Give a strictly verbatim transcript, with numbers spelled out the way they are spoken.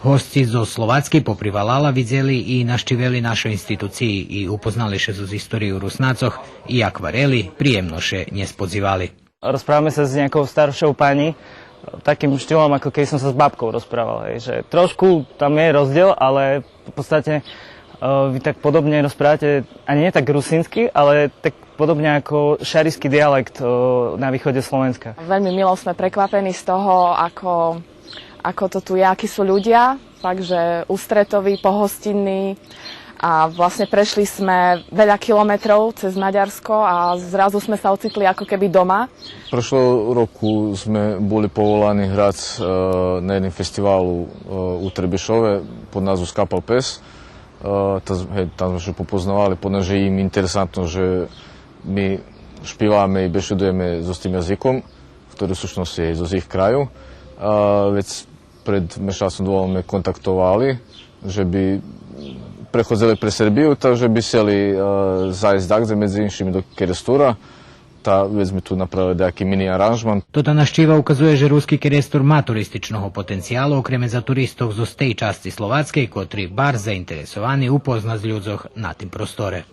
Госци зоз Словацкей попри валала видзели и нащивели нашо институциї и упознали ше зоз историю Руснацох и акварели приємно ше нє сподзивали. Розправаме ше з нєяков старшов панї таким штилом, ако кед сом ше з бабков розправал, гей, же трошку там є роздїл, але в подстате, е, так подобне розправате, анї нє так русинскы, але так подобне ако шариськый диалект, е, на виходзе Словенска. Вельми мило сме преквапени з того, ако, ako to tu je, akí sú ľudia, fakt, že ústretoví, pohostinní. A vlastne prešli sme veľa kilometrov cez Maďarsko a zrazu sme sa ocitli ako keby doma. Прошлого року зме були поволани грац, е, на єдним фестивалу, е, у Требишове под назвом Скапал пес. Е, та з-, гей, там зме ше попознавали, понеже им интересантно же ми шпиваме и бешедуєме зоз тим язиком, хтори у сущносци є зоз їх краю. Е, вец пред мешацом двома ме контактовали же би преходзели през Сербию, та же би сцели, е, зайсц дагдзе, медзи иншим и до Керестура, та вец зме ту направели даяки мини аранжман. Тота нащива указує же Руски Керестур ма туристичного потенциялу, окреме за туристох зоз тей часци Словацкей, котри барз заинтересовани упознац людзох на тим просторе.